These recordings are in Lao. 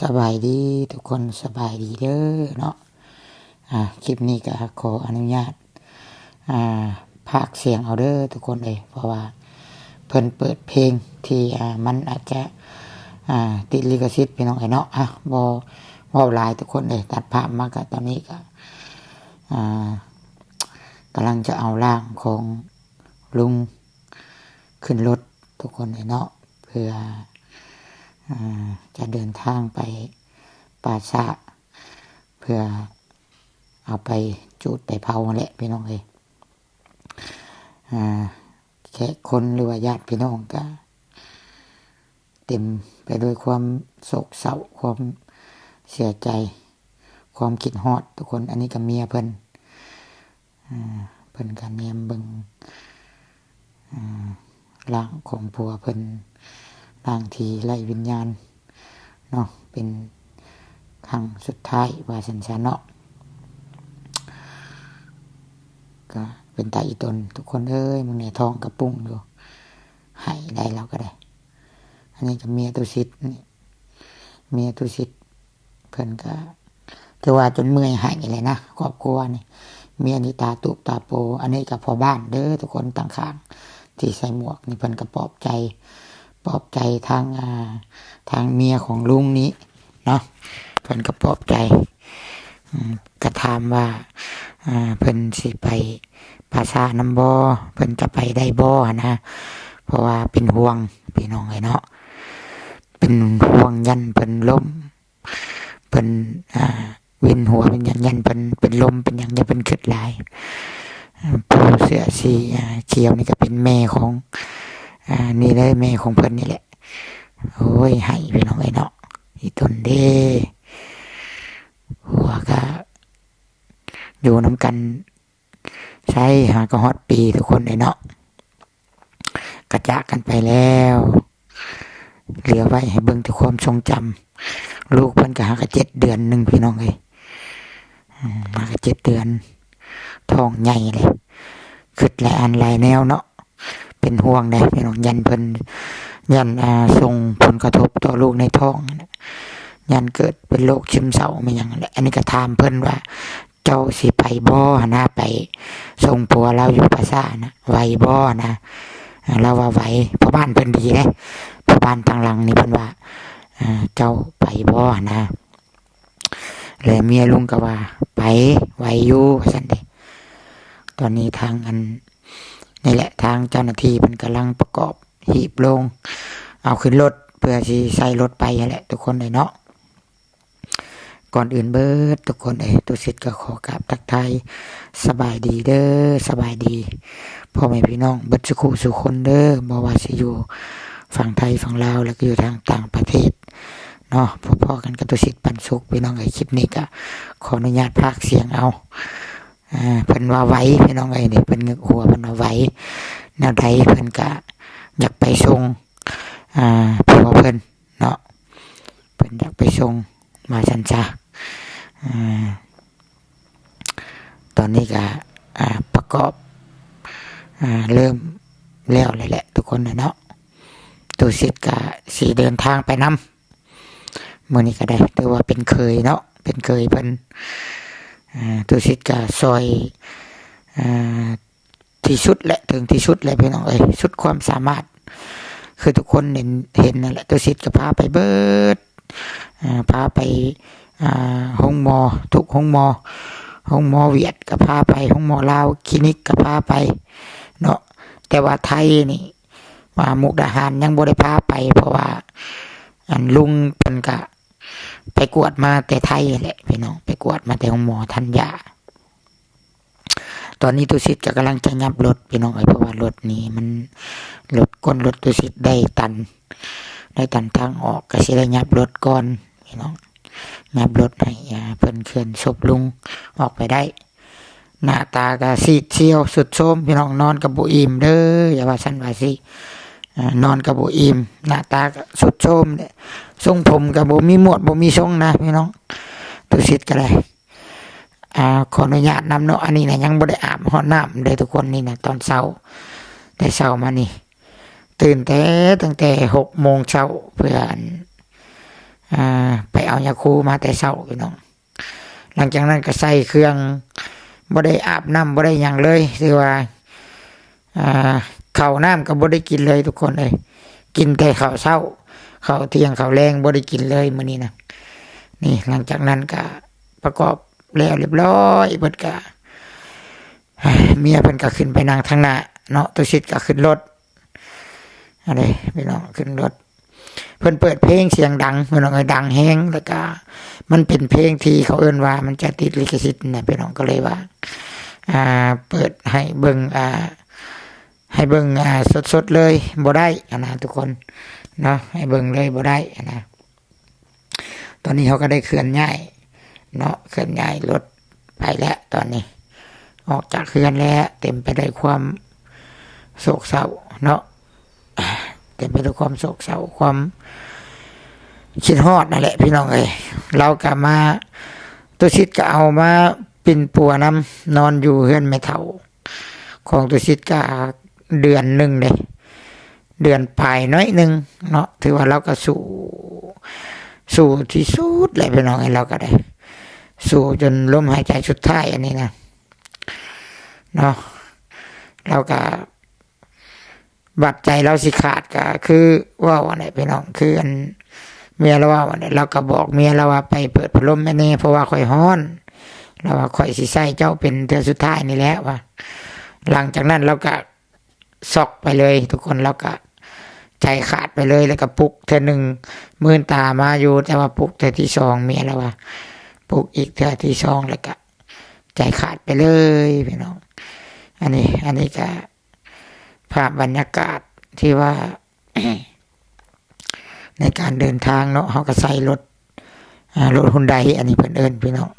ສະບາຍດີທຸກຄົນ ສະບາຍດີເດີເນາະ. ອ່າ ຄລິບນີ້ກໍຂໍອະນຸຍາດ ອ່າ ພາກສຽງເອົາເດີທຸກຄົນເອີຍ ເພາະວ່າເພິ່ນເປີດເພງທີ່ ອ່າ ມັນອາດຈະ ອ່າ ຕິດລິຂະສິດ ພີ່ນ້ອງເອີຍເນາະ. ອ່າ ບໍ່ເວົ້າຫຼາຍທຸກຄົນເອີຍ ຕັດພາບມາກໍຕອນນີ້ກໍ ອ່າ ກຳລັງຈະເອົາຮ່າງຂອງລຸງຂຶ້ນລົດທຸກຄົນເອີຍເນາະ ເພື່ອ ອ່າ ຈະເດີນທາງໄປປ່າຊ້າ ເພື່ອເອົາໄປຈູດໄປເຜົາຫັ້ນແຫຼະ ພີ່ນ້ອງເອີຍ. ອ່າ ແຂກຄົນ ຫຼືວ່າຍາດພີ່ນ້ອງກໍເຕັມໄປດ້ວຍຄວາມໂສກເສົ້າ ຄວາມເສຍໃຈ ຄວາມຄິດຮອດທຸກຄົນ. ອັນນີ້ກໍເມຍເພິ່ນ ອ່າ ເພິ່ນກໍແນມເບິ່ງ ອ່າ ຮ່າງຂອງຜົວເພິ່ນ ຮ່າງທີ່ໄຮ້ວິນຍານເນາະ ເປັນຄັ້ງສຸດທ້າຍວ່າຊັ້ນຊະເນາະ. ກໍເປັນຕາອີ່ຕົນທຸກຄົນເອີຍ ມື້ນີ້ທ້ອງກະປຸ້ງຢູ່ ໄຫ້ໄດ້ລາວກໍໄດ້. ອັນນີ້ກໍເມຍຕຸສິດນີ້ ເມຍຕຸສິດ ເພິ່ນກະຖືວ່າຈົນເມື່ອຍໄຫ້ແຫຼະນະ ຄອບຄົວນີ້ ເມຍນີ້ຕາຕູບຕາໂປ. ອັນນີ້ກະພໍ່ບ້ານເດີທຸກຄົນ ຕັ້ງຂ້າງທີ່ໃສ່ໝວກນີ້ ເພິ່ນກະປອບໃຈ ປອບໃຈທາງ ອ່າ ທາງເມຍຂອງລຸງນີ້ເນາະ ເພິ່ນກະປອບໃຈ ອືມ ກະຖາມວ່າ ອ່າ ເພິ່ນຊິໄປປ່າຊ້ານຳບໍ່ ເພິ່ນຈະໄປໄດ້ບໍ່ຫັ້ນນະ ເພາະວ່າເປັນຫ່ວງ ພີ່ນ້ອງເອີຍເນາະ ເປັນຫ່ວງ ຢ້ານເພິ່ນລົ້ມ ເພິ່ນ ອ່າ ວິນຫົວເປັນຫຍັງ ຢ້ານເພິ່ນເປັນລົມເປັນຫຍັງ ຢ້ານເພິ່ນຄຶດຫຼາຍ. ຜູ້ເສື້ອສີ ອ່າ ຂຽວນີ້ກໍເປັນແມ່ຂອງ ອ່າ ນີ້ເລີຍ ແມ່ຂອງເພິ່ນນີ້ແຫຼະ. ໂອ້ຍ ໄຫ້ພີ່ນ້ອງເອີຍເນາະ ອີ່ຕົນເດ້ ຜົວກໍຢູ່ນຳກັນ ໃຊ້ຫາກໍຮອດປີທຸກຄົນເອີຍເນາະ ກະຈາກກັນໄປແລ້ວ ເຫຼືອໄວ້ໃຫ້ເບິ່ງແຕ່ຄວາມຊົງຈຳ. ລູກເພິ່ນກໍຫາກະເຈັດເດືອນໜຶ່ງ ພີ່ນ້ອງເອີຍ ອືມ ຫາກະເຈັດເດືອນ ທ້ອງໃຫຍ່ເລີຍ ຄຶດຫຼາຍອັນຫຼາຍແນວເນາະ ເປັນຫ່ວງເດ້ພີ່ນ້ອງ ຢ້ານເພິ່ນ ຢ້ານ ອ່າ ສົ່ງຜົນກະທົບຕໍ່ລູກໃນທ້ອງ ຢ້ານເກີດເປັນໂລກຊຶມເສົ້າແມ່ນຫຍັງແຫຼະ. ອັນນີ້ກໍຖາມເພິ່ນວ່າ ເຈົ້າຊິໄປບໍ່ຫັ້ນນະ ໄປສົ່ງຜົວລາວຢູ່ປ່າຊ້ານະ ໄຫວບໍ່ນະ? ລາວວ່າໄຫວ ພໍ່ບ້ານເພິ່ນດີເດ້ ພໍ່ບ້ານທາງຫຼັງນີ້ເພິ່ນວ່າ ເຈົ້າໄປບໍ່ຫັ້ນນະ? ແລະເມຍລຸງກໍວ່າ ໄປ ໄຫວຢູ່ ວ່າຊັ້ນເດ້. ຕອນນີ້ທາງອັນ ນີ້ແຫຼະ ທາງເຈົ້າໜ້າທີ່ເພິ່ນກຳລັງປະກອບ ຮີບໂລງ ເອົາຂຶ້ນລົດ ເພື່ອຊິໃສ່ລົດໄປຫັ້ນແຫຼະ ທຸກຄົນເອີຍເນາະ. ກ່ອນອື່ນເບີດທຸກຄົນເອີຍ ຕຸສິດກໍຂໍກາບທັກທາຍສະບາຍດີເດີ ສະບາຍດີພໍ່ແມ່ພີ່ນ້ອງເບິດສຸຂູສຸຄົນເດີ ບໍ່ວ່າຊິຢູ່ຝັ່ງໄທຝັ່ງລາວ ແລ້ວກໍຢູ່ທາງຕ່າງປະເທດເນາະ. ພົບພໍ້ກັນກັບຕຸສິດປັນສຸກ ພີ່ນ້ອງເອີຍ. ຄລິບນີ້ກໍຂໍອະນຸຍາດພາກສຽງເອົາ ອ່າ ເພິ່ນວ່າໄຫວ ພີ່ນ້ອງເອີຍ ນີ້ເພິ່ນງຶກຫົວ ເພິ່ນວ່າໄຫວ ແນວໃດເພິ່ນກະຢາກໄປສົ່ງ ອ່າ ຜົວເພິ່ນເນາະ ເພິ່ນຢາກໄປສົ່ງວ່າຊັ້ນຊະ. ອ່າ ຕອນນີ້ກະ ອ່າ ປະກອບ ອ່າ ເລີ່ມແລ້ວແຫຼະ ທຸກຄົນເນາະ. ຕຸສິດກະຊິເດີນທາງໄປນຳ ມື້ນີ້ກໍໄດ້ ຖືວ່າເປັນເຂີຍເນາະ ເປັນເຂີຍເພິ່ນ. ອ່າ ຕຸສິດກໍຊ່ອຍ ອ່າ ທີ່ສຸດແຫຼະ ເຖິງທີ່ສຸດແຫຼະ ພີ່ນ້ອງເອີຍ ສຸດຄວາມສາມາດ ຄືທຸກຄົນເຫັນ ເຫັນນັ້ນແຫຼະ. ຕຸສິດກໍພາໄປເບີດ ອ່າ ພາໄປ ອ່າ ໂຮງໝໍ ທຸກໂຮງໝໍ ໂຮງໝໍຫວຽດກໍພາໄປ ໂຮງໝໍລາວ ຄລີນິກກໍພາໄປເນາະ. ແຕ່ວ່າໄທນີ້ ວ່າມຸກດາຫານຍັງບໍ່ໄດ້ພາໄປ ເພາະວ່າ ອັນ ລຸງເພິ່ນກະໄປກວດມາແຕ່ໄທແຫຼະ ພີ່ນ້ອງ ໄປກວດມາແຕ່ໂຮງໝໍທັນຍາ. ຕອນນີ້ຕຸສິດກະກຳລັງຈະຫຍັບລົດ ພີ່ນ້ອງເອີຍ ເພາະວ່າລົດນີ້ມັນ ລົດ ກົ້ນລົດຕຸສິດໄດ້ຕັນ ໄດ້ຕັນທາງອອກ ກະຊິໄດ້ຫຍັບລົດກ່ອນ ພີ່ນ້ອງ ຫຍັບລົດໃຫ້ ອ່າ ເພິ່ນເຄື່ອນສົບລຸງອອກໄປໄດ້. ໜ້າຕາກະຊີດຊຽວຊຸດໂຊມ ພີ່ນ້ອງ ນອນກະບໍ່ອີ່ມເດີ ຢ່າວ່າຊັ້ນວ່າຊີ້ ອ່າ ນອນກະບໍ່ອີ່ມ ໜ້າຕາກະຊຸດໂຊມ ຊົງຜົມກະບໍ່ມີມວດບໍ່ມີຊົງນະ ພີ່ນ້ອງ. ຕຸສິດກະໄດ້ ອ່າ ຂໍອະນຸຍາດນຳເນາະ ອັນນີ້ນະຍັງບໍ່ໄດ້ອາບຮອດນ້ຳເດີທຸກຄົນ. ນີ້ນະຕອນເຊົ້າ ແຕ່ເຊົ້າມານີ້ ຕື່ນແຕ່ ຕັ້ງແຕ່ຫົກໂມງເຊົ້າ ເພື່ອ ອັນ ອ່າ ໄປ ເອົາຢາຄູມາແຕ່ເຊົ້າພີ່ນ້ອງ. ຫຼັງຈາກນັ້ນກໍໃສ່ເຄື່ອງ ບໍ່ໄດ້ອາບນ້ຳ ບໍ່ໄດ້ຫຍັງເລີຍ ຖືວ່າ ອ່າ ເຂົ້ານ້ຳກໍບໍ່ໄດ້ກິນເລີຍທຸກຄົນເອີຍ ກິນແຕ່ເຂົ້າເຊົ້າ ເຂົ້າທ່ຽງ ເຂົ້າແລງ ບໍ່ໄດ້ກິນເລີຍມື້ນີ້ນະ. ນີ້ ຫຼັງຈາກນັ້ນກໍປະກອບແລ້ວລຽບຮ້ອຍເບິດ ກໍ ເມຍເພິ່ນກໍຂຶ້ນໄປນັ່ງທາງໜ້າເນາະ ຕຸສິດກໍຂຶ້ນລົດ ອັນນີ້ພີ່ນ້ອງ ຂຶ້ນລົດ ເພິ່ນເປີດເພງສຽງດັງພີ່ນ້ອງເອີຍ ດັງແຮງ ແລ້ວກະມັນເປັນເພງທີ່ເຂົາເອີ້ນວ່າມັນຈະຕິດລິຂະສິດນະພີ່ນ້ອງ ກໍເລີຍວ່າ ອ່າ ເປີດໃຫ້ເບິ່ງ ອ່າ ໃຫ້ເບິ່ງ ອ່າ ສົດໆເລີຍບໍ່ໄດ້ຫັ້ນນະທຸກຄົນເນາະ ໃຫ້ເບິ່ງເລີຍບໍ່ໄດ້ຫັ້ນນະ. ຕອນນີ້ເຮົາກໍໄດ້ເຄື່ອນຍ້າຍເນາະ ເຄື່ອນຍ້າຍລົດໄປແລ້ວ ຕອນນີ້ອອກຈາກເຮືອນແລ້ວ ເຕັມໄປດ້ວຍຄວາມໂສກເສົ້າເນາະ ເຕັມໄປດ້ວຍຄວາມໂສກເສົ້າ ຄວາມຄິດຮອດນັ້ນແຫຼະພີ່ນ້ອງເອີຍ. ລາວກໍມາ ຕຸສິດກໍເອົາມາປິ່ນປົວນຳ ນອນຢູ່ເຮືອນແມ່ເຖົ້າ ຂອງຕຸສິດກະເດືອນໜຶ່ງເດ້ ເດືອນປາຍໜ້ອຍໜຶ່ງເນາະ ຖືວ່າລາວກະສູ້ ສູ້ທີ່ສຸດແຫຼະພີ່ນ້ອງເອີຍ ລາວກະໄດ້ສູ້ຈົນລົມຫາຍໃຈສຸດທ້າຍອັນນີ້ນະເນາະ. ລາວກະບາດໃຈລາວຊິຂາດ ກະຄືເວົ້າຫັ້ນແຫຼະພີ່ນ້ອງ ຄືອັນເມຍລາວເວົ້າຫັ້ນແຫຼະ ລາວກະບອກເມຍລາວວ່າ ໄປເປີດພັດລົມໃຫ້ແດ່ ເພາະວ່າຂ້ອຍຮ້ອນ ລາວວ່າ ຂ້ອຍຊິໃຊ້ເຈົ້າເປັນເທື່ອສຸດທ້າຍນີ້ແຫຼະວ່າ. ຫຼັງຈາກນັ້ນລາວກະຊັອກໄປເລີຍທຸກຄົນ ລາວກະໃຈຂາດໄປເລີຍ ແລ້ວກະປຸກເທື່ອໜຶ່ງ ມື່ນຕາມາຢູ່ ແຕ່ວ່າປຸກເທື່ອທີສອງ ເມຍລາວວ່າ ປຸກອີກເທື່ອທີສອງ ແລ້ວກະໃຈຂາດໄປເລີຍພີ່ນ້ອງ. ອັນນີ້ ອັນນີ້ກະພາບບັນຍາກາດທີ່ວ່າ ໃນການເດີນທາງເນາະ ເຮົາກໍໃຊ້ລົດ ອ່າ ລົດຮຸນໄດ ອັນນີ້ເພິ່ນເອີ້ນພີ່ນ້ອງ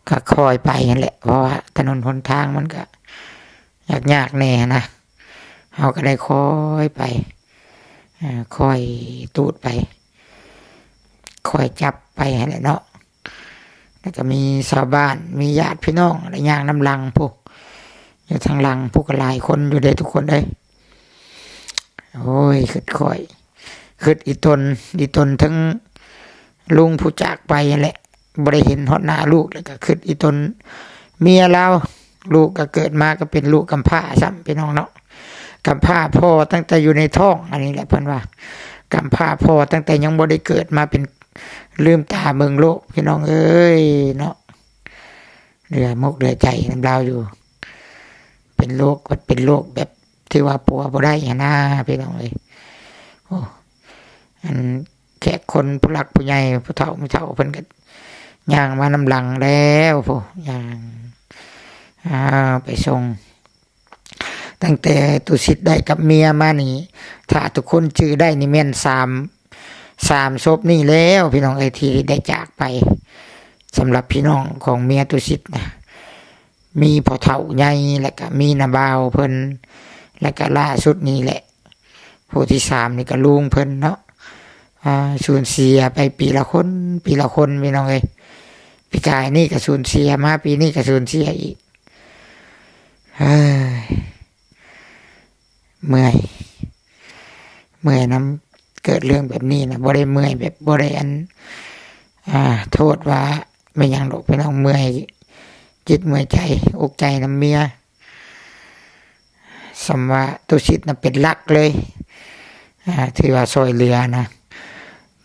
ກໍຄ່ອຍໄປຫັ້ນແຫຼະ ເພາະວ່າຖະໜົນຫົນທາງມັນກໍຍາກໆແດ່ນະ ເຮົາກໍໄດ້ຄ່ອຍໄປ ອ່າ ຄ່ອຍຕູດໄປ ຄ່ອຍຈັບໄປຫັ້ນແຫຼະເນາະ. ແລ້ວກໍມີຊາວບ້ານ ມີຍາດພີ່ນ້ອງ ແລ້ວຍ່າງນຳຫຼັງພຸ້ນ ຢູ່ທາງຫຼັງພຸ້ນກໍຫຼາຍຄົນຢູ່ເດ້ທຸກຄົນເອີຍ. ໂອ້ຍ ຄຶດຂ້ອຍ ຄຶດອີຕົນ ອີຕົນ ເຖິງລຸງຜູ້ຈາກໄປຫັ້ນແຫຼະ ບໍ່ໄດ້ເຫັນຮອດໜ້າລູກ ແລ້ວກໍຄຶດອີຕົນເມຍລາວ. ລູກກໍເກີດມາກໍເປັນລູກກຳພ້າຊ້ຳ ພີ່ນ້ອງເນາະ ກຳພ້າພໍ່ຕັ້ງແຕ່ຢູ່ໃນທ້ອງ ອັນນີ້ແຫຼະເພິ່ນວ່າ ກຳພ້າພໍ່ຕັ້ງແຕ່ຍັງບໍ່ໄດ້ເກີດມາເປັນ ລືມຕາເບິ່ງໂລກ ພີ່ນ້ອງເອີຍເນາະ. ເຫຼືອມົກເຫຼືອໃຈນຳລາວຢູ່ ເປັນໂລກ ເປັນໂລກແບບທີ່ວ່າປົວບໍ່ໄດ້ຫັ້ນນາ ພີ່ນ້ອງເອີຍ. ໂອ້ ອັນແຂກຄົນຜູ້ຫຼັກຜູ້ໃຫຍ່ ຜູ້ເຖົ້າແມ່ເຖົ້າເພິ່ນກໍຍ່າງມານຳຫຼັງແລ້ວພຸ້ນ ຍ່າງ ອ່າ ໄປສົ່ງ. ຕັ້ງແຕ່ຕຸສິດໄດ້ກັບເມຍມານີ້ ຖ້າທຸກຄົນຈື່ໄດ້ນີ້ແມ່ນສາມ ສາມສົບນີ້ແລ້ວ ພີ່ນ້ອງເອີຍ ທີ່ໄດ້ຈາກໄປ. ສຳລັບພີ່ນ້ອງຂອງເມຍຕຸສິດນະ ມີພໍ່ເຖົ້າໃຫຍ່ ແລ້ວກະມີນ້າບ່າວເພິ່ນ ແລ້ວກະລ່າສຸດນີ້ແຫຼະ ຜູ້ທີສາມນີ້ກະລຸງເພິ່ນເນາະ. ອ່າ ສູນເສຍໄປປີລະຄົນ ປີລະຄົນ ພີ່ນ້ອງເອີຍ. ປີກາຍນີ້ກະສູນເສຍມາ ປີນີ້ກະສູນເສຍອີກ. ເອີຍ ເມື່ອຍ ເມື່ອຍນຳ ເກີດເລື່ອງແບບນີ້ນະ ບໍ່ໄດ້ເມື່ອຍແບບ ບໍ່ໄດ້ອັນ ອ່າ ໂທດວ່າແມ່ນຫຍັງດອກ ພີ່ນ້ອງ ເມື່ອຍຈິດເມື່ອຍໃຈ ອຸກໃຈນຳເມຍ. ສ່ຳວ່າຕຸສິດນະເປັນຫຼັກເລີຍ ອ່າ ຖືວ່າຊ່ອຍເຫຼືອນະ.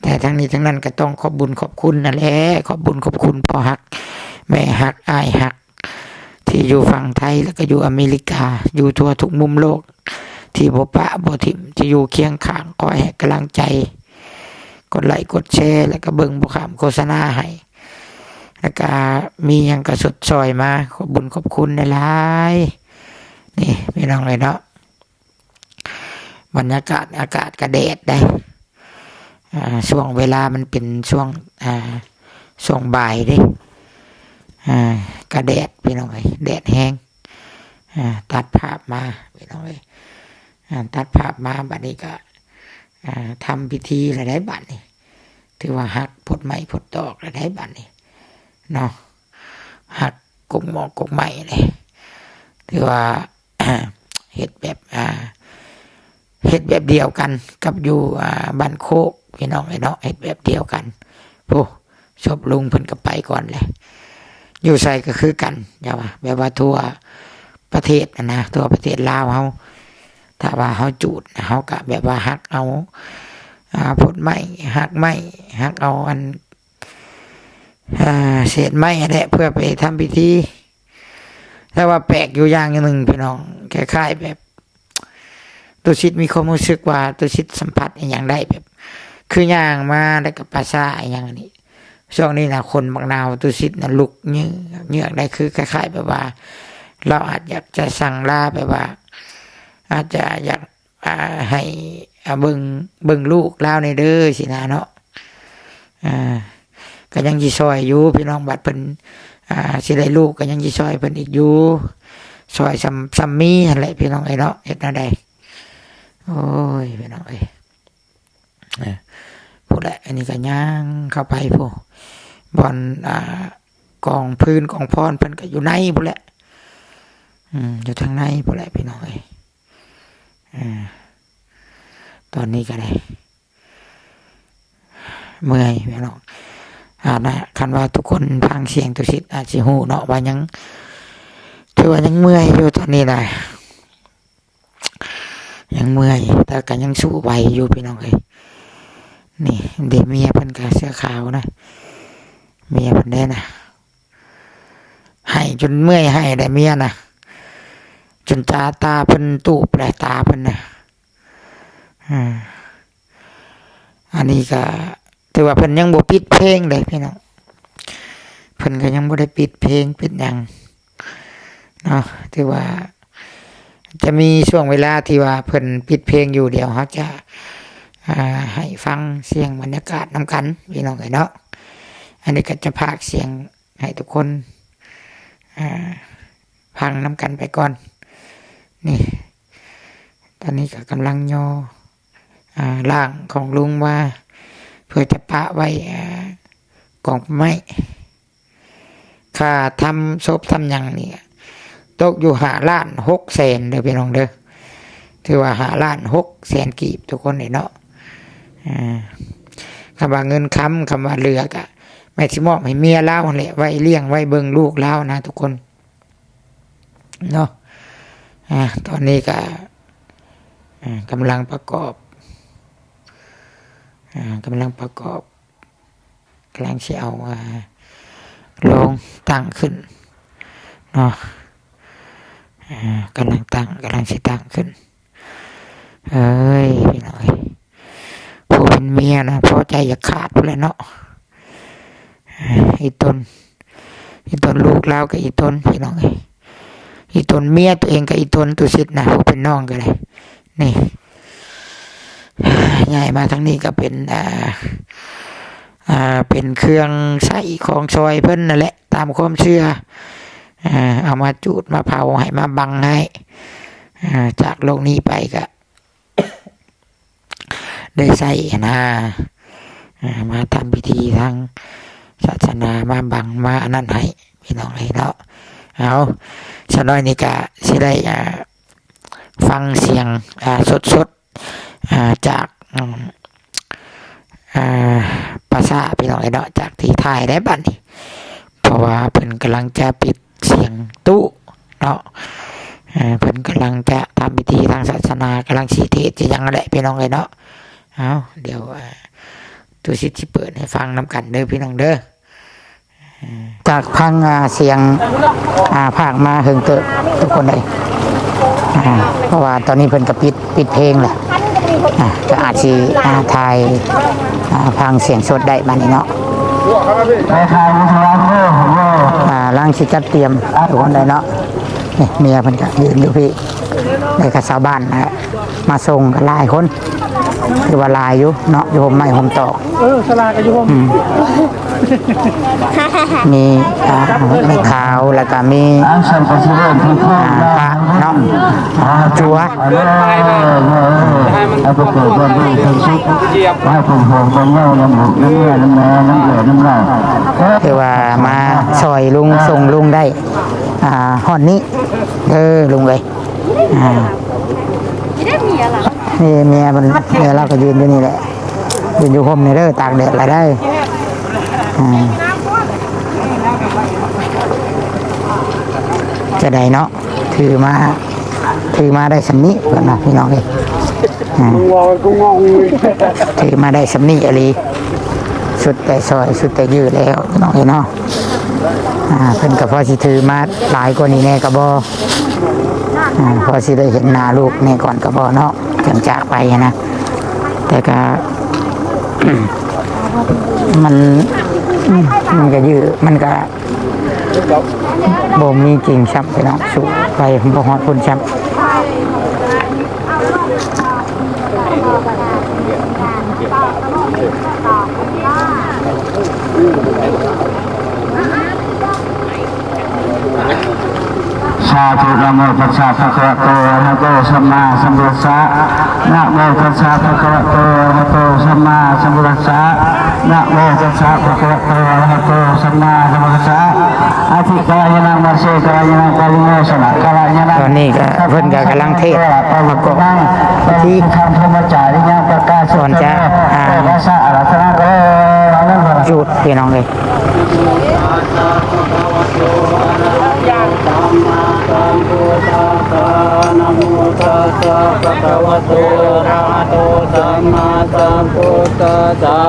ແຕ່ທັງນີ້ທັງນັ້ນກໍຕ້ອງຂອບບຸນຂອບຄຸນນັ້ນແຫຼະ ຂອບບຸນຂອບຄຸນພໍ່ຮັກ ແມ່ຮັກ ອ້າຍຮັກ ທີ່ຢູ່ຝັ່ງໄທ ແລ້ວກໍຢູ່ອາເມລິກາ ຢູ່ທົ່ວທຸກມຸມໂລກ ທີ່ບໍ່ປະບໍ່ຖິ້ມ ທີ່ຢູ່ຄຽງຂ້າງ ຄອຍໃຫ້ກຳລັງໃຈ ກົດໄລກົດແຊ ແລ້ວກໍເບິ່ງບໍ່ຂ້າມໂຄສະນາໃຫ້ ແລ້ວກໍມີຫຍັງກໍຊົດຊ່ອຍມາ ຂອບບຸນຂອບຄຸນຫຼາຍໆ. ນີ້ ພີ່ນ້ອງເອີຍເນາະ ບັນຍາກາດ ອາກາດກະແດດໄດ໋ ອ່າ ຊ່ວງເວລາມັນເປັນຊ່ວງ ອ່າ ຊ່ວງບ່າຍເດ້ ອ່າ ກະແດດ ພີ່ນ້ອງເອີຍ ແດດແຮງ. ອ່າ ຕັດພາບມາ ພີ່ນ້ອງເອີຍ ອ່າ ຕັດພາບມາ ບັດນີ້ກະ ອ່າ ທຳພິທີແລ້ວໄດ໋ ບັດນີ້ ຖືວ່າຫັກພົດໄມ້ພົດຕອກແລ້ວໄດ໋ ບັດນີ້ເນາະ ຫັກກົກໝອກກົກໄມ້ເດ້ ຖືວ່າ ເຮັດແບບ ອ່າ ເຮັດແບບດຽວກັນກັບຢູ່ ອ່າ ບ້ານໂຄກ ພີ່ນ້ອງເອີຍເນາະ ເຮັດແບບດຽວກັນ. ເພ ພຸ້ນ ສົບລຸງເພິ່ນກໍໄປກ່ອນແຫຼະ. ຢູ່ໃສກໍຄືກັນ ຢ່າວ່າ ແບບວ່າທົ່ວປະເທດຫັ້ນນະ ທົ່ວປະເທດລາວເຮົາ ຖ້າວ່າເຮົາຈູດ ເຮົາກໍແບບວ່າຫັກເອົາ ອ່າ ໂພນໄມ້ ຫັກໄມ້ ຫັກເອົາອັນ ອ່າ ເສດໄມ້ຫັ້ນແຫຼະ ເພື່ອໄປທຳພິທີ. ແຕ່ວ່າແປກຢູ່ຢ່າງໜຶ່ງພີ່ນ້ອງ ຄ້າຍໆແບບ ຕຸສິດມີຄວາມຮູ້ສຶກວ່າ ຕຸສິດສຳຜັດອີ່ຫຍັງໄດ້ ແບບ ຄືຍ່າງມາແລ້ວກໍປາສາອີ່ຫຍັງນີ້ ຊ່ວງນີ້ນະ ຄົນບັກນາວຕຸສິດນະ ລຸກເຍືອກໆໄດ້ ຄືຄ້າຍໆແບບວ່າ ລາວອາດຢາກຈະສັ່ງລາ ແບບວ່າ ອາດຈະຢາກ ອ່າ ໃຫ້ ອ່າ ເບິ່ງ ເບິ່ງລູກລາວແດ່ເດີ ຊີ້ນະເນາະ. ອ່າ ກໍຍັງຊິຊ່ອຍຢູ່ພີ່ນ້ອງ ບັດເພິ່ນ ອ່າ ຊິໄດ້ລູກ ກໍຍັງຊິຊ່ອຍເພິ່ນອີກຢູ່ ຊ່ອຍສ່ຳ ສ່ຳມີຫັ້ນແຫຼະພີ່ນ້ອງເອີຍເນາະ. ເຮັດແນວໃດ ໂອ້ຍ ພີ່ນ້ອງເອີຍ ເອີ ພຸ້ນແຫຼະ. ອັນນີ້ກໍຍ່າງເຂົ້າໄປພຸ້ນ ບ່ອນ ອ່າ ກອງຟືນກອງຟອນເພິ່ນກໍຢູ່ໃນພຸ້ນແຫຼະ ອືມ ຢູ່ທາງໃນພຸ້ນແຫຼະພີ່ນ້ອງເອີຍ. ອ່າ ຕອນນີ້ກໍໄດ້ເມື່ອຍພີ່ນ້ອງ ອ່າ ນະ ຄັນວ່າທຸກຄົນຟັງສຽງຕຸສິດອາດຊິຮູ້ເນາະວ່າຍັງ ຖືວ່າຍັງເມື່ອຍຢູ່ຕອນນີ້ນະ ຍັງເມື່ອຍ ແຕ່ກໍຍັງສູ້ໄຫວຢູ່ພີ່ນ້ອງເອີຍ. ນີ້ເດ ເມຍເພິ່ນກໍເສື້ອຂາວນະ ເມຍເພິ່ນເດ້ນະ ໄຫ້ຈົນເມື່ອຍໄຫ້ໄດ໋ເມຍນະ ຈົນຕາ ຕາເພິ່ນຕູບແຫຼະ ຕາເພິ່ນນະ. ອ່າ ອັນນີ້ກໍຖືວ່າເພິ່ນຍັງບໍ່ປິດເພງເດ້ພີ່ນ້ອງ ເພິ່ນກໍຍັງບໍ່ໄດ້ປິດເພງປິດຫຍັງເນາະ ຖືວ່າຈະມີຊ່ວງເວລາທີ່ວ່າເພິ່ນປິດເພງຢູ່ ດຽວເຮົາຈະ ອ່າ ໃຫ້ຟັງສຽງບັນຍາກາດນຳກັນພີ່ນ້ອງເອີຍເນາະ. ອັນນີ້ກໍຈະພາກສຽງ ໃຫ້ທຸກຄົນ ອ່າ ຟັງນຳກັນໄປກ່ອນ. ນີ້ ຕອນນີ້ກໍກຳລັງຍໍ ອ່າ ຮ່າງຂອງລຸງມາ ເພື່ອຈະປະໄວ້ ອ່າ ກອງໄມ້. ຄ່າທຳສົບທຳຫຍັງນີ້ ຕົກຢູ່ຫ້າລ້ານຫົກແສນເດີພີ່ນ້ອງເດີ. ຖືວ່າຫ້າລ້ານຫົກແສນກີບ ທຸກຄົນເອີຍເນາະ. ອ່າ ຄຳວ່າເງິນຄຳ ຄຳວ່າເຫຼືອກະ ແມ່ນຊິມອບໃຫ້ເມຍລາວຫັ້ນແຫຼະ ໄວ້ລ້ຽງໄວ້ເບິ່ງລູກລາວນະທຸກຄົນເນາະ. ອ່າ ຕອນນີ້ກະ ອ່າ ກຳລັງປະກອບ ອ່າ ກຳລັງປະກອບ ກຳລັງຊິເອົາ ອ່າ ໂລງຕັ້ງຂຶ້ນເນາະ. ອ່າ ກຳລັງຕັ້ງ ກຳລັງຊິຕັ້ງຂຶ້ນ. ເອີຍ ພີ່ນ້ອງເອີຍ ຜູ້ເປັນເມຍນະ ພໍໃຈຢາກຂາດພຸ້ນແຫຼະເນາະ. ອີຕົນ ອີຕົນລູກລາວກໍອີຕົນ ພີ່ນ້ອງເອີຍ ອີຕົນເມຍຕົວເອງກໍອີຕົນ ຕຸສິດນະ ຜູ້ເປັນນ້ອງກໍໄດ້. ນີ້ ຍ້າຍມາທາງນີ້ກໍເປັນ ອ່າ ອ່າ ເປັນເຄື່ອງໃຊ້ຂອງຊ່ອຍເພິ່ນນັ້ນແຫຼະ ຕາມຄວາມເຊື່ອ. ອ່າ ເອົາມາຈູດມາເຜົາໃຫ້ ມາບັງໃຫ້ ອ່າ ຈາກໂລກນີ້ໄປກະ ໄດ້ໃຊ້ຫັ້ນນາ ອ່າ ມາທຳພິທີທາງສາສະໜາ ມາບັງ ມາອັນນັ້ນໃຫ້ ພີ່ນ້ອງເອີຍເນາະ. ເອົາ ສາວນ້ອຍນີ້ກະຊິໄດ້ ອ່າ ຟັງສຽງ ອ່າ ສົດໆ ອ່າ ຈາກ ອືມ ອ່າ ປາສາດ ພີ່ນ້ອງເອີຍເນາະ ຈາກທີ່ຖ່າຍໄດ້ບັດນີ້ ເພາະວ່າເພິ່ນກຳລັງຈະປິດສຽງຕູ້ເນາະ. ເອີ ເພິ່ນກຳລັງຈະທຳພິທີທາງສາສະໜາ ກຳລັງຊິເທດຊິຫຍັງນັ້ນແຫຼະ ພີ່ນ້ອງເອີຍເນາະ. ເອົາ ດຽວ ອ່າ ຕຸສິດຊິເປີດໃຫ້ຟັງນຳກັນເດີ ພີ່ນ້ອງເດີ. ຈາກຟັງ ອ່າ ສຽງ ອ່າ ພາກມາເຫິງເຕີບທຸກຄົນເອີຍ ອ່າ ເພາະວ່າຕອນນີ້ເພິ່ນກໍປິດ ປິດເພງແລ້ວ ອ່າ ກໍອາດຊິ ອ່າ ຖ່າຍ ອ່າ ຟັງສຽງສົດໄດ້ບັດນີ້ເນາະ. ອ່າ ກຳລັງຊິຈັດຕຽມທຸກຄົນເລີຍເນາະ. ນີ້ເມຍເພິ່ນກໍຢືນຢູ່ພີ້ ແລ້ວກໍຊາວບ້ານນະ ມາສົ່ງກໍຫຼາຍຄົນ ຖືວ່າຫຼາຍຢູ່ເນາະ ຢູ່ຮົ່ມໄມ້ຮົ່ມຕອກ. ເອີ ສາລາກໍຢູ່ຮົ່ມ ອືມ ມີ ອ່າ ແມ່ຂາວ ແລ້ວກໍມີ ອ່າ ພະເນາະ ຈົວ ຖືວ່າມາຊ່ອຍລຸງ ສົ່ງລຸງໄດ້ ອ່າ ຮອດນີ້ເດີລຸງເອີຍ. ອ່າ ນີ້ເມຍເພິ່ນ ເມຍລາວກໍຢືນຢູ່ນີ້ແຫຼະ ຢືນຢູ່ຮົ່ມນີ້ເດີ ຕາກແດດຫຼາຍໄດ໋. ອ່າ ຈະໄດ້ເນາະ ຖືມາ ຖືມາໄດ້ສ່ຳນີ້ເພິ່ນວ່າ ພີ່ນ້ອງເອີຍ. ອ່າ ຖືມາໄດ້ສ່ຳນີ້ອີ່ຫຼີ ສຸດແຕ່ຊອຍ ສຸດແຕ່ຢື້ແລ້ວ ພີ່ນ້ອງເອີຍເນາະ. ອ່າ ເພິ່ນກໍພໍຊິຖືມາຫຼາຍກວ່ານີ້ແດ່ກໍບໍ່ ອ່າ ພໍຊິໄດ້ເຫັນໜ້າລູກແດ່ກ່ອນກໍບໍ່ເນາະ ຈັ່ງຈາກໄປຫັ້ນນະ. ແຕ່ກໍ ມັນ ມັນກໍຢື້ ມັນກໍບໍ່ມີຈິງຊ້ຳ ພີ່ນ້ອງ ສູ້ໄປບໍ່ຮອດພຸ້ນຊ້ຳ. ສາທຸ ນະໂມຕັດສະ ພະຄະວະໂຕ ອະລະຫະໂຕ ສຳມາສຳພຸດທັດສະ ນະໂມຕັດສະ ພະຄະວະໂຕ ອະລະຫະໂຕ ສຳມາສຳພຸດທັດສະ ນະໂມຕັດສະ ພະຄະວະໂຕ ອະລະຫະໂຕ ສຳມາສຳພຸດທັດສະ ອະທິກາລະຍານັງ ມັດເສກາລະຍານັງ ປະລິໂມສະນະກາລະຍານັງ. ຕອນນີ້ກໍເພິ່ນກໍກຳລັງເທດປະກອບພິທີ ທຳທຳມະຈາລິຍັງ ປະກາສ ກ່ອນຈະ ອ່າ ອາລາທະນາ ຈູດ ພີ່ນ້ອງເອີຍ. ສະ ພະຄະວະໂຕ ອະລະຫະໂຕ ສຳມາສຳພຸດທັດສະ ນະໂມຕັດສະ ພະຄະວະໂຕ ອະລະຫະໂຕ ສຳມາສຳພຸດທັດສະ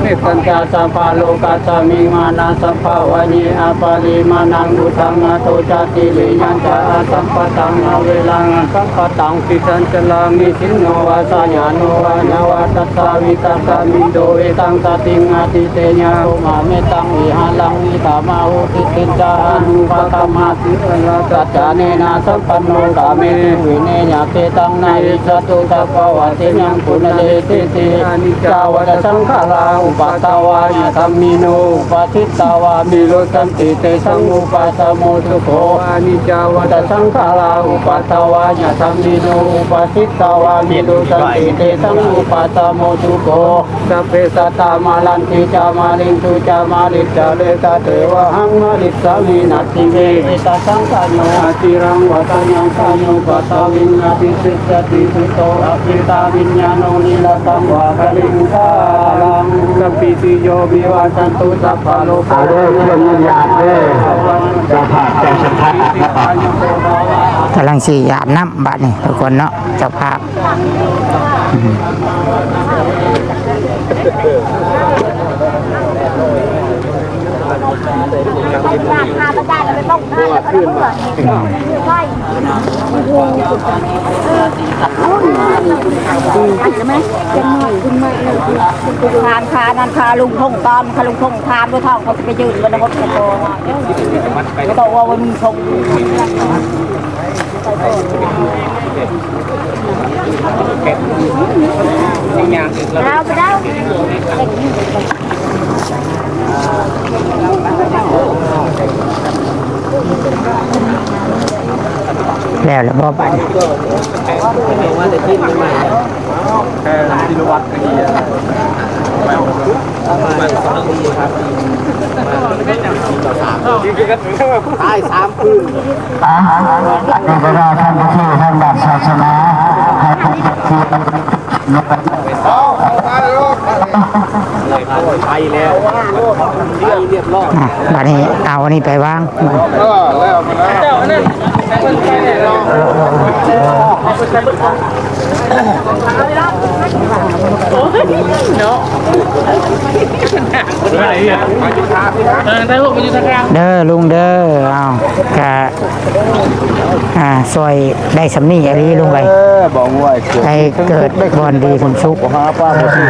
ເມຕັນຈະ ສັບພະໂລກັດສະມິງ ມານັງ ສຳພາວະເຍ ອະປະລິມານັງ ອຸທັງ ອະໂທ ຈະ ຕິລິຍັນຈະ ອະສັມປະຕັງ ອະເວລະງ ອະສັມປະຕັງ ຕິດສັນຈະລາມິ ສິນໂນວາ ສະຍາໂນວາ ຍາວະ ຕັດສະ ວິຕະກະມິນໂຕ ເອຕັງ ສະຕິງ ອະທິເຕຍະ ໂຕ ມະເມຕັງ ວິຫາລັງ ວິທາມະໂຫ ຕິດສິນຈາ ອະນຸປະກຳມະ ສິລະ ສັດຈາ ເນນະ ສຳປັນໂນ ກາເມ ວິເນຍະ ເປຕັງ ນະຫິ ສະຕຸ ສັບພະວາ ເສຍະ ຍະ ປຸນະເຣ ເຕ ເຕ ອະນິດຈາ ວັດຕະ ສັງຂາລາ ອຸປັດຖະວາ ຍະ ທຳມິໂນ ອຸປະສິດຕະວາ ວິໂຣດສັນຕິ ເຕ ສັງ ອຸປະສະໂມ ສຸໂຂ ອະນິດຈາ ວັດຕະ ສັງຂາລາ ອຸປັດຖະວາ ຍະ ທຳມິໂນ ອຸປະສິດຕະວາ ວິໂຣດສັນຕິ ເຕ ສັງ ອຸປະສະໂມ ສຸໂຂ ສັບເພ ສັດຕາ ມະລັນຕິ ຈາ ມະລິງ ສຸ ຈາ ມະລິດ ຈະ ເຣ ຕະ ເຕ ວະ ຫັງ ມະລິດສາມິ ນັດ ຕິເມ ເອຕະ ສັງ ຂະໂຍ ອະຈິ ລັງ ວະ ຕະ ຍັງ ຂະໂຍ ປັດ ຕະ ວິງ ອະພິ ສິດ ສະຕິ ສຸໂຕ ອະພິ ຕາ ວິນຍາໂນ ນິ ລະ ຕັງ ວາ ກະລິງ ຄາ ລັງ ກະປິ ຕິ ໂຍ ວິ ວາ ສັນຕຸ ສັບ ພະ ໂລ ອາ ເດີ ເພິ່ນຍາດເດີ ເຈົ້າພາບເຈົ້າສັດທາ ກຳລັງຊິອາບນ້ຳບາດນີ້ທຸກຄົນເນາະ ເຈົ້າພາບ ອືມ. ຖາມຄ່ານັ້ນຄ່າລຸງທົ່ງຕອນ ຄ່າລຸງທົ່ງຖາມບໍ່ເທົ່າ ເຂົາຊິໄປຢືນບໍ່ໄດ້ຫົດກະໂຕ ບໍ່ຕ້ອງວ່າລຸງທົ່ງ ແລ້ວລະບໍ່ບາດນີ້? ຕາຍສາມຄືນ ອ່າ ອັນນີ້ກໍວ່າທຳພິທີທາງດ້ານສາສະໜາ ໃຫ້ຄົນເຊື່ອ ໄປແລ້ວ ໄປຮຽບຮ້ອຍ ອ່ະ ບາດນີ້ເອົາອັນນີ້ໄປວາງ ເອີ ແລ້ວ ມາແລ້ວ ເນາະ ເອີ ໄດ້ລູກໄປຢູ່ທາງກາງ ເດີລຸງເດີ ເອົາ ກະ ອ່າ ຊ່ວຍໄດ້ສ່ຳນີ້ອີ່ຫຼີລຸງເອີຍ ເອີ ບໍ່ງວຍ ໃຫ້ເກີດບ່ອນດີຄວາມສຸກ ບໍ່ຫາປາບໍ່ຖື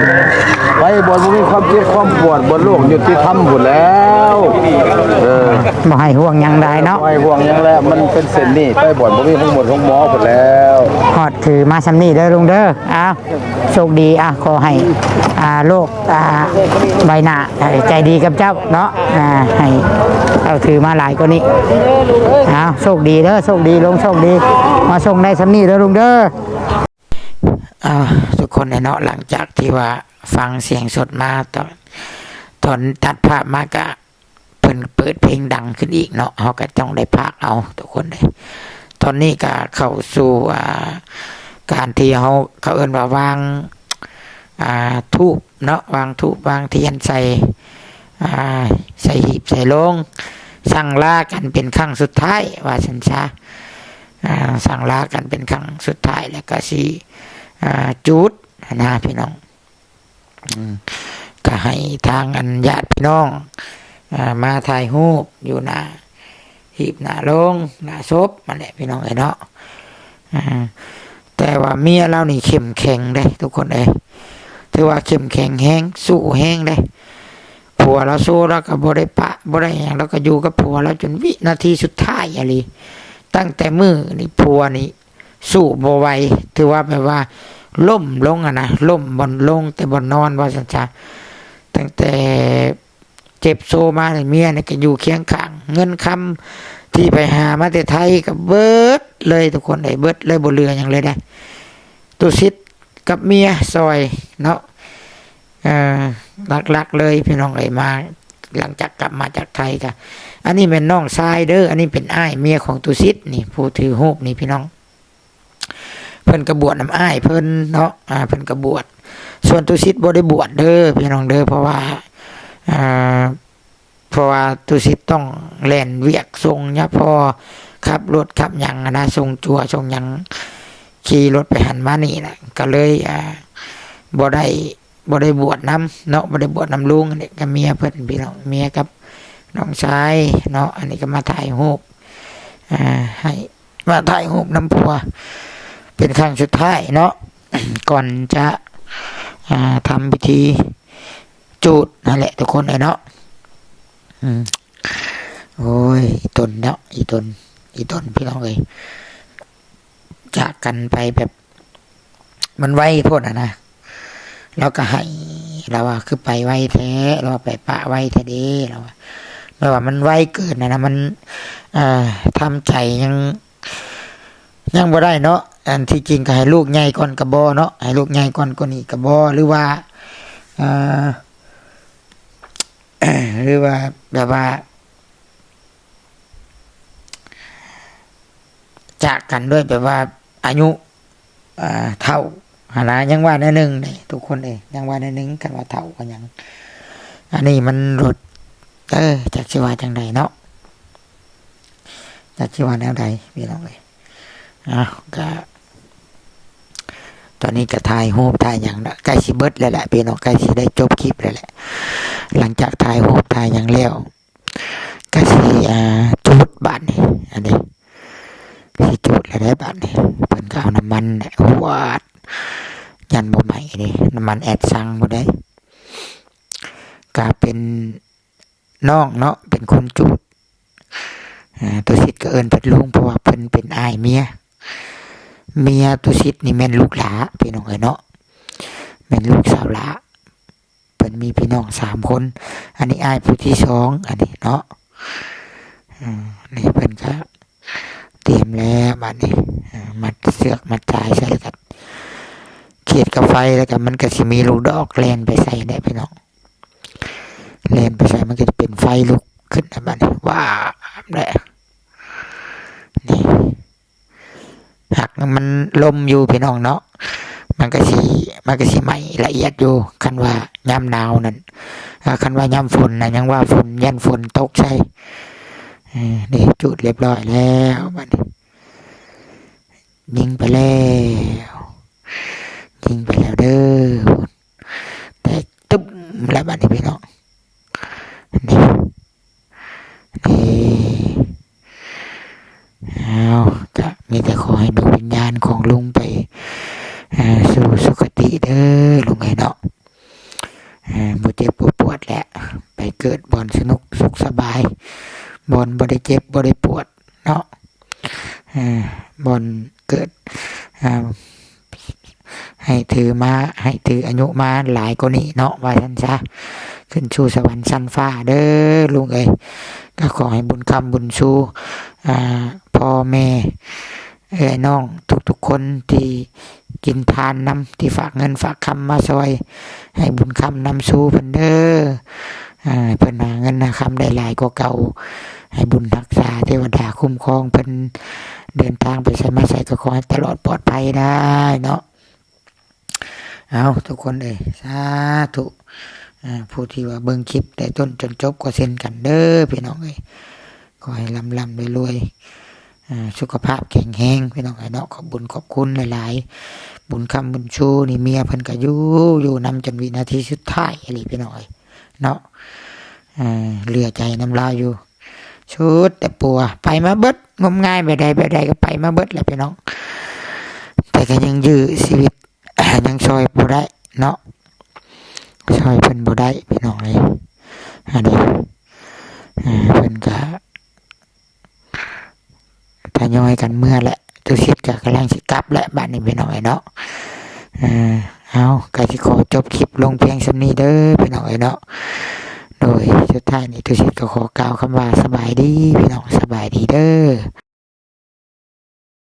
ໄປບ່ອນບໍ່ມີຄວາມເຈັບຄວາມປວດ ບ່ອນໂລກຍຸຕິທຳພຸ້ນແລ້ວ ເອີ ບໍ່ໃຫ້ຫ່ວງຫຍັງຫຼາຍເນາະ ບໍ່ໃຫ້ຫ່ວງຫຍັງແລ້ວ ມັນເປັນເຊັ່ນນີ້ ໄປບ່ອນບໍ່ມີໂຮງໝົດໂຮງໝໍພຸ້ນແລ້ວ ຮອດຖືມາສ່ຳນີ້ເດີລຸງເດີ ເອົາ ໂຊກດີ ອ່ະ ຂໍໃຫ້ ອ່າ ໂລກ ອ່າ ໃບໜ້າ ໃຫ້ໃຈດີກັບເຈົ້າເນາະ ອ່າ ໃຫ້ເຈົ້າຖືມາຫຼາຍກວ່ານີ້ ເອົາ ໂຊກດີເດີ ໂຊກດີ ລຸງໂຊກດີ ມາສົ່ງໄດ້ສ່ຳນີ້ເດີລຸງເດີ ເອົາ ທຸກຄົນເນາະ ຫຼັງຈາກທີ່ວ່າຟັງສຽງສົດມາ ຕອນ ຕອນຕັດພາບມາກະ ເພິ່ນເປີດເພງດັງຂຶ້ນອີກເນາະ ເຮົາກໍຕ້ອງໄດ້ພາກເອົາທຸກຄົນເດ້ ຕອນນີ້ກໍເຂົ້າສູ່ ອ່າ ການທີ່ເຮົາ ເຂົາເອີ້ນວ່າວາງ ອ່າ ທູບເນາະ ວາງທູບວາງທຽນໃສ່ ອ່າ ໃສ່ຫີບໃສ່ໂລງ ສັ່ງລາກັນເປັນຄັ້ງສຸດທ້າຍວ່າຊັ້ນຊະ. ອ່າ ສັ່ງລາກັນເປັນຄັ້ງສຸດທ້າຍ ແລ້ວກໍຊິ ອ່າ ຈູດຫັ້ນນະພີ່ນ້ອງ. ອືມ ກໍໃຫ້ທາງອັນຍາດພີ່ນ້ອງ ອ່າ ມາຖ່າຍຮູບຢູ່ໜ້າ ຫີບໜ້າໂລງ ໜ້າສົບຫັ້ນແຫຼະພີ່ນ້ອງເອີຍເນາະ. ອ່າ ແຕ່ວ່າເມຍລາວນີ້ເຂັ້ມແຂງເດ້ທຸກຄົນເອີຍ ຖືວ່າເຂັ້ມແຂງແຮງ ສູ້ແຮງເດ້. ຜົວລາວໂຊລາວກໍບໍ່ໄດ້ປະ ບໍ່ໄດ້ຫຍັງ ລາວກໍຢູ່ກັບຜົວລາວຈົນວິນາທີສຸດທ້າຍອີ່ຫຼີ. ຕັ້ງແຕ່ມື້ນີ້ຜົວນີ້ສູ້ບໍ່ໄຫວ ຖືວ່າແບບວ່າລົ້ມລົງຫັ້ນນະ ລົ້ມບ່ອນ ລົງແຕ່ບ່ອນນອນວ່າຊັ້ນຊະ. ຕັ້ງແຕ່ ເຈັບໂຊມານີ້ ເມຍນີ້ກໍຢູ່ຄຽງຂ້າງ ເງິນຄຳທີ່ໄປຫາມາແຕ່ໄທກໍເບິດເລີຍທຸກຄົນເອີຍ ເບິດເລີຍ ບໍ່ເຫຼືອຫຍັງເລີຍເດ້. ຕຸສິດກັບເມຍຊ່ອຍເນາະ ເອີ ຫຼັກໆເລີຍພີ່ນ້ອງເອີຍ ມາ ຫຼັງຈາກກັບມາຈາກໄທກໍ ອັນນີ້ແມ່ນນ້ອງຊາຍເດີ ອັນນີ້ເປັນອ້າຍເມຍຂອງຕຸສິດນີ້ ຜູ້ຖືຮູບນີ້ພີ່ນ້ອງ. ເພິ່ນກໍບວດນຳອ້າຍເພິ່ນເນາະ ອ່າ ເພິ່ນກໍບວດ. ສ່ວນຕຸສິດບໍ່ໄດ້ບວດເດີພີ່ນ້ອງເດີ ເພາະວ່າ ອ່າ ເພາະວ່າຕຸສິດຕ້ອງແລ່ນວຽກສົ່ງຍາພໍ່ ຂັບລົດຂັບຫຍັງຫັ້ນນະ ສົ່ງຈົວສົ່ງຫຍັງ ຂີ່ລົດໄປຫັ້ນມານີ້ນະ ກໍເລີຍ ອ່າ ບໍ່ໄດ້ ບໍ່ໄດ້ບວດນຳເນາະ ບໍ່ໄດ້ບວດນຳລຸງ. ອັນນີ້ກໍເມຍເພິ່ນພີ່ນ້ອງ ເມຍກັບນ້ອງຊາຍເນາະ ອັນນີ້ກໍມາຖ່າຍຮູບ ອ່າ ໃຫ້ ມາຖ່າຍຮູບນຳຜົວເປັນຄັ້ງສຸດທ້າຍເນາະ ກ່ອນຈະ ອ່າ ທຳພິທີຈູດຫັ້ນແຫຼະທຸກຄົນເອີຍເນາະ. ອືມ ໂອ້ຍ ອີຕົນເນາະ ອີຕົນ ອີຕົນພີ່ນ້ອງເອີຍ ຈາກກັນໄປແບບ ມັນໄວໂພດຫັ້ນນະ ລາວກໍໄຫ້ ລາວວ່າ ຄືໄປໄວແທ້ ລາວວ່າ ໄປປະໄວແທ້ເດ້ ລາວວ່າ ແບບວ່າມັນໄວເກີນຫັ້ນນະ ມັນ ເອີ ທຳໃຈຍັງ ຍັງບໍ່ໄດ້ເນາະ. ອັນທີ່ຈິງກໍໃຫ້ລູກໃຫຍ່ກ່ອນກໍບໍ່ເນາະ ໃຫ້ລູກໃຫຍ່ກ່ອນກວ່ານີ້ກໍບໍ່ ຫຼືວ່າ ເອີ ຫຼືວ່າແບບວ່າ ຈາກກັນດ້ວຍແບບວ່າອາຍຸ ອ່າ ເຖົ້າຫັ້ນນະ ຍັງວ່າແນວໜຶ່ງເດ້ທຸກຄົນເອີຍ ຍັງວ່າແນວໜຶ່ງ ຄັນວ່າເຖົ້າກໍຫຍັງ. ອັນນີ້ມັນໂລດ ເອີ ຈັກຊິວ່າຈັ່ງໃດເນາະ ຈັກຊິວ່າແນວໃດພີ່ນ້ອງເອີຍ. ເອົາ ກະ ຕອນນີ້ກະຖ່າຍຮູບຖ່າຍຫຍັງເນາະ ໃກ້ຊິເບິດແລ້ວແຫຼະພີ່ນ້ອງ ໃກ້ຊິໄດ້ຈົບຄລິບແລ້ວແຫຼະ. ຫຼັງຈາກຖ່າຍຮູບຖ່າຍຫຍັງແລ້ວ ກະຊິ ອ່າ ຈູດບາດນີ້ ອັນນີ້ຊິຈູດແລ້ວເດ້ບາດນີ້. ເພິ່ນກໍເອົານ້ຳມັນແຫຼະຫວາດ ຢ້ານບໍ່ໄໝ້ເດ້ ນ້ຳມັນແອັດຊັງພຸ້ນເດ້. ກະເປັນນ້ອງເນາະ ເປັນຄົນຈູດ. ອ່າ ຕຸສິດກໍເອີ້ນເພິ່ນລຸງ ເພາະວ່າເພິ່ນເປັນອ້າຍເມຍ. ເມຍຕຸສິດນີ້ແມ່ນລູກຫຼ້າ ພີ່ນ້ອງເອີຍເນາະ ແມ່ນລູກສາວຫຼ້າ. ເພິ່ນມີພີ່ນ້ອງສາມຄົນ ອັນນີ້ອ້າຍຜູ້ທີສອງ ອັນນີ້ເນາະ. ອືມ ນີ້ເພິ່ນກໍຕຽມແລ້ວບາດນີ້ ເອີ ມັດເຊືອກມັດສາຍໃສ່ ແລ້ວກໍເຂດກັບໄຟ ແລ້ວກໍມັນກໍຊິມີລູກດອກແລ່ນໄປໃສ່ແຫຼະພີ່ນ້ອງ ແລ່ນໄປໃສ່ ມັນກໍຈະເປັນໄຟລຸກຂຶ້ນແລ້ວບາດນີ້ ວາບແຫຼະ. ນີ້ ຫາກມັນລົມຢູ່ພີ່ນ້ອງເນາະ ມັນກໍຊິ ມັນກໍຊິໄໝ້ລະອຽດຢູ່. ຄັນວ່າຍາມໜາວນັ້ນ ເອີ ຄັນວ່າຍາມຝົນນະ ຍັງວ່າຝົນ ຢ້ານຝົນຕົກໃສ່. ເອີ ນີ້ຈູດລຽບຮ້ອຍແລ້ວ ບາດນີ້ຍິງໄປແລ້ວ ຍິງໄປແລ້ວເດີ. ແຕກຕຶ້ມແລ້ວບາດນີ້ພີ່ນ້ອງ ນີ້ ນີ້. ເອົາ ກະມີແຕ່ຂໍໃຫ້ດວງວິນຍານຂອງລຸງໄປ ເອີ ສູ່ສຸຄະຕິເດີ ລຸງເອີຍເນາະ. ເອີ ບໍ່ເຈັບບໍ່ປວດແຫຼະ ໄປເກີດບ່ອນສະໜຸກສຸກສະບາຍ ບ່ອນບໍ່ໄດ້ເຈັບບໍ່ໄດ້ປວດເນາະ. ເອີ ບ່ອນເກີດ ເອີ ໃຫ້ຖືມາ ໃຫ້ຖືອາຍຸມາຫຼາຍກວ່ານີ້ເນາະ ວ່າຊັ້ນຊະ ຂຶ້ນສູ່ສະຫວັນຊັ້ນຟ້າເດີລຸງເອີຍ. ກໍຂໍໃຫ້ບຸນຄ້ຳບຸນຊູ ອ່າ ພໍ່ແມ່ ເອື້ອຍນ້ອງທຸກໆຄົນທີ່ກິນທານນຳ ທີ່ຝາກເງິນຝາກຄຳມາຊ່ອຍ ໃຫ້ບຸນຄ້ຳນຳຊູເພິ່ນເດີ. ອ່າ ໃຫ້ເພິ່ນຫາເງິນຫາຄຳໄດ້ຫຼາຍກວ່າເກົ່າ ໃຫ້ບຸນຮັກສາເທວະດາຄຸ້ມຄອງເພິ່ນ ເດີນທາງໄປໃສມາໃສກໍຂໍໃຫ້ຕະຫຼອດປອດໄພໄດ້ເນາະ. ເອົາ ທຸກຄົນເອີຍ ສາທຸ ອ່າ ຜູ້ທີ່ວ່າເບິ່ງຄລິບແຕ່ຕົ້ນຈົນຈົບກໍເຊັ່ນກັນເດີພີ່ນ້ອງເອີຍ. ຂໍໃຫ້ລ່ຳໆລວຍໆ ອ່າ ສຸຂະພາບແຂງແຮງພີ່ນ້ອງເອີຍເນາະ. ຂອບບຸນຂອບຄຸນຫຼາຍໆ. ບຸນຄຳບຸນຊູນີ້ເມຍເພິ່ນກໍຢູ່ ຢູ່ນຳຈົນວິນາທີສຸດທ້າຍອີ່ຫຼີພີ່ນ້ອງເອີຍເນາະ. ເຫຼືອໃຈນຳລາວຢູ່ ສຸດແຕ່ປົວ ໄປມາເບິດ ງົມງາຍແບບໃດແບບໃດກໍໄປມາເບິດແຫຼະພີ່ນ້ອງ. ແຕ່ກໍຍັງຢື້ຊີວິດ ຍັງຊ່ອຍບໍ່ໄດ້ເນາະ ຊ່ອຍເພິ່ນບໍ່ໄດ້ພີ່ນ້ອງເອີຍ. ອັນນີ້ ເພິ່ນກໍທະຍອຍກັນເມືອແຫຼະ. ຕຸສິດກໍກຳລັງຊິກັບແຫຼະບາດນີ້ພີ່ນ້ອງເອີຍເນາະ. ເອົາ ກໍຊິຂໍຈົບຄລິບລົງພຽງສ່ຳນີ້ເດີພີ່ນ້ອງເອີຍເນາະ. ໂດຍ ສຸດທ້າຍນີ້ ຕຸສິດກໍຂໍກ່າວຄຳວ່າສະບາຍດີພີ່ນ້ອງ ສະບາຍດີເດີ.